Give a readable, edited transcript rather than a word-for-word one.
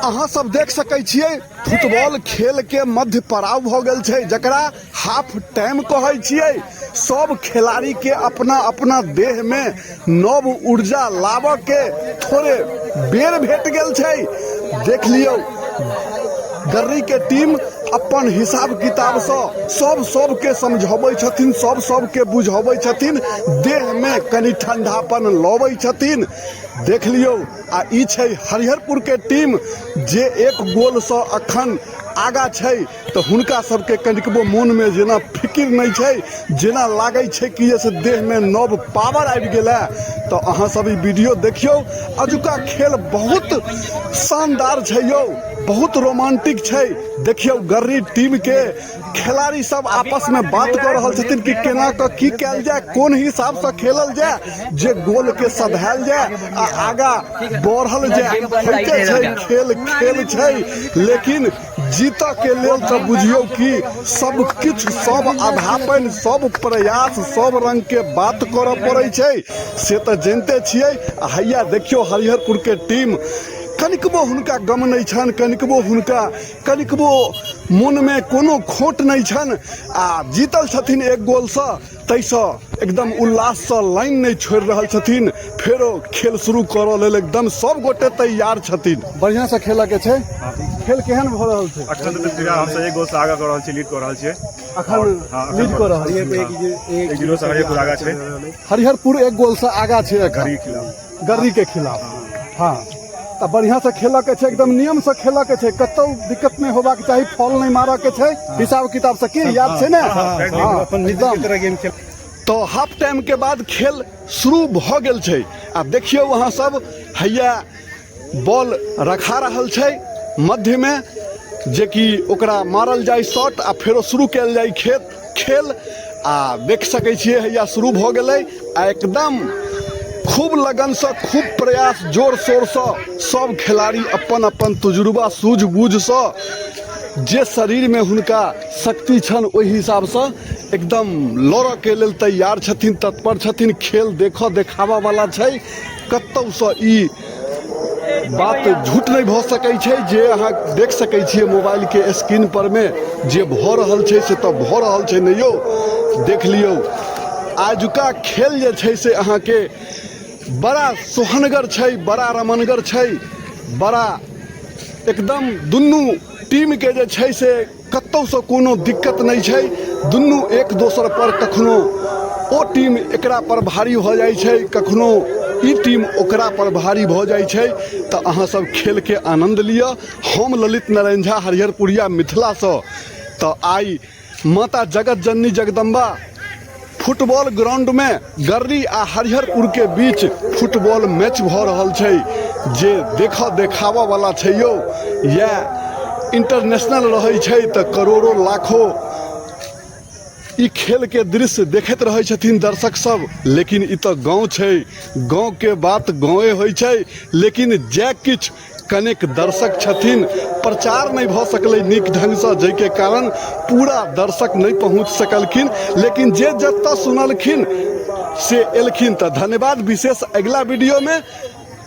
अहाँ सब देख सकै छियै फुटबॉल खेल के मध्य पड़ाव भऽ गेल छै, जकरा हाफ टाइम कहै छियै। सब खिलाड़ी के अपना अपना देह में नव ऊर्जा लाबऽ के थोड़े बेर भेट गेल छै। देख लियौ, गर्री के टीम अपन हिसाब किताब सँ सब सबके समझबै छथिन, सब सबके बुझबै छथिन, देह में कनि ठंडापन लबै छथिन। देख लियौ, आ ई छै हरिहरपुर के टीम जे एक गोल सँ अखन आगा छै, तऽ हुनका सबके कनिकबो मोनमे जेना फिकिर नहि छै, जेना लागै छै कि जे से देहमे नव पावर आबि गेल है। तऽ अहाँ सब ई वीडियो देखियौ। अजुका खेल बहुत शानदार छै यौ, बहुत रोमांटिक छै। देखियौ, गर्री टीम के खिलाड़ी सब आपस में बात कऽ रहल छथिन कि केना कऽ की कयल जाय, कोन हिसाब से खेलल जाय जे गोल के सधायल जाय आ आगा बढ़ल जाय। होइते छै, खेल खेल छै, लेकिन जीतऽ के लेल तऽ बुझियौ कि सब किछु, सब आधापन, सब प्रयास, सब रंग के बात करऽ पड़ै छै, से तऽ जनिते छियै। आ हैया देखियौ, हरिहरपुर के टीम कनिकबो हुनका गम नहि छनि, कनिकबो हुनका कनिकबो मोनमे कोनो खोट नहि छनि, आ जीतल छथिन एक गोलसँ, ताहिसँ एकदम उल्लाससँ लाइन नहि छोड़ि रहल छथिन। फेरो खेल शुरू करऽ लेल एकदम सब गोटे तैयार छथिन। बढ़िआँसँ खेलऽके छै। खेल केहन भऽ रहल छै? अखन तऽ फिलहाल हमसब एक गोल से आगाँ कऽ रहल छी, लीड कऽ रहल छियै। अखन लीड कऽ रहल छी? 1-0 से हरिहरपुर आगाँ छै। हरिहरपुर एक गोलसँ आगाँ छै अखन गरी खिलाफ। गर्री के खिलाफ। हँ, तऽ बढ़िआँसँ खेलऽके छै, एकदम नियमसँ खेलऽके छै, कतहु दिक्कत नहि होबाक चाही, फॉल नहि मारऽके छै, हिसाब किताबसँ। की याद छै ने? हँ, एकदम। तऽ हाफ टाइम के बाद खेल शुरू भऽ गेल छै, आ देखियौ अहाँ सब, हैया बॉल रखा रहल छै मध्यमे, जेकि ओकरा मारल जाय शॉट आ फेरो शुरू कयल जाय खेत खेल। आ देख सकै छियै, हैया शुरू भऽ गेलै, आ एकदम खूब लगनसँ, खूब प्रयास, जोर शोरसँ सब खिलाड़ी अपन अपन तजुर्बा, सूझबूझसँ, जे शरीरमे हुनका शक्ति छनि, ओहि हिसाबसँ एकदम लड़ऽके लेल तैयार छथिन, तत्पर छथिन। खेल देखऽ देखाबऽवला छै। कतहुसँ ई बात झूठ नहि भऽ सकै छै जे अहाँ देख सकै छियै मोबाइलके स्क्रीन परमे जे भऽ रहल छै, से तऽ भऽ रहल छै ने यौ। देख लियौ, आजुका खेल जे छै से अहाँके बड़ा सोहनगर छै, बड़ा रमनगर छै, बड़ा एकदम। दुनू टीमके जे छै से कतहुसँ कोनो दिक्कत नहि छै। दुनू एक दोसर पर, कखनो ओ टीम एकरा पर भारी भऽ जाइ छै, कखनो ई टीम ओकरा पर भारी भऽ जाइ छै। तऽ अहाँ सब खेलके आनन्द लिअ। हम ललित नारायण झा, हरिहरपुरिया मिथिलासँ। तऽ आइ माता जगत जननी जगदम्बा फुटबॉल ग्राउंडमे गर्री आ हरिहरपुरके बीच फुटबॉल मैच भऽ रहल छै, जे देखऽ देखाबऽ वाला छै यौ। इएह इंटरनेशनल रहै छै तऽ करोड़ो लाखो ई खेलके दृश्य देखैत रहै छथिन दर्शक सब, लेकिन ई तऽ गाँव छै, गाँवके बात गाँवे होइ छै। लेकिन जे किछु कनेक दर्शक छथिन, प्रचार नहि भऽ सकलै नीक ढङ्गसँ, जाहिके कारण पूरा दर्शक नहि पहुँच सकलखिन, लेकिन जे जतऽ सुनलखिन से एलखिन। तऽ धन्यवाद विशेष। अगिला वीडियोमे